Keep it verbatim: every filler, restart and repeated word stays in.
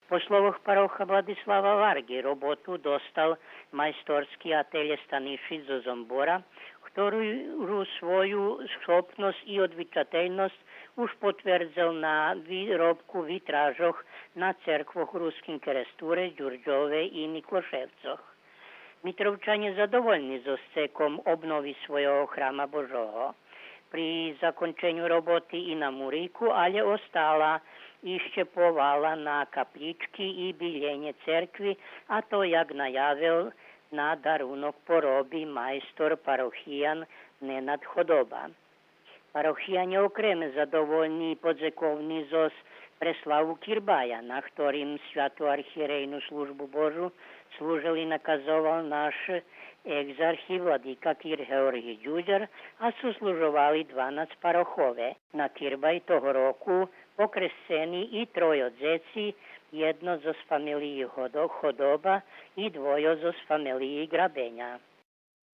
По словох пароха Владислава Варґи, роботу достал майсторски ателє Станишич зоз Зомбора, хтору свою схопносц и одвичательносц уж потвердзел на виробку витражох на церквох у Руским Керестуре, Дюрдьове и Миклошевцох. Митровчанє задовольни зоз цеком обнови свойого храма Божого. При законченю роботи и на мурику, алє остала ище повала на каплїчки и биленє церкви, а то, як наявел, на дарунок пороби майстор парохиян Ненад Ходоба. Парохиянє окреме задовольни и подзековни зоз преславу кирбая, на хторим святу архиєрейну Службу Божу служел и наказовал наш екзархи владика кир Георгий Дюдяр, а сослужовали дванац парохове. На кирбай того року покресцени и тройо дзеци, єдно зоз фамелиї Годо-, Ходоба и двойо зоз фамелиї Грабеня.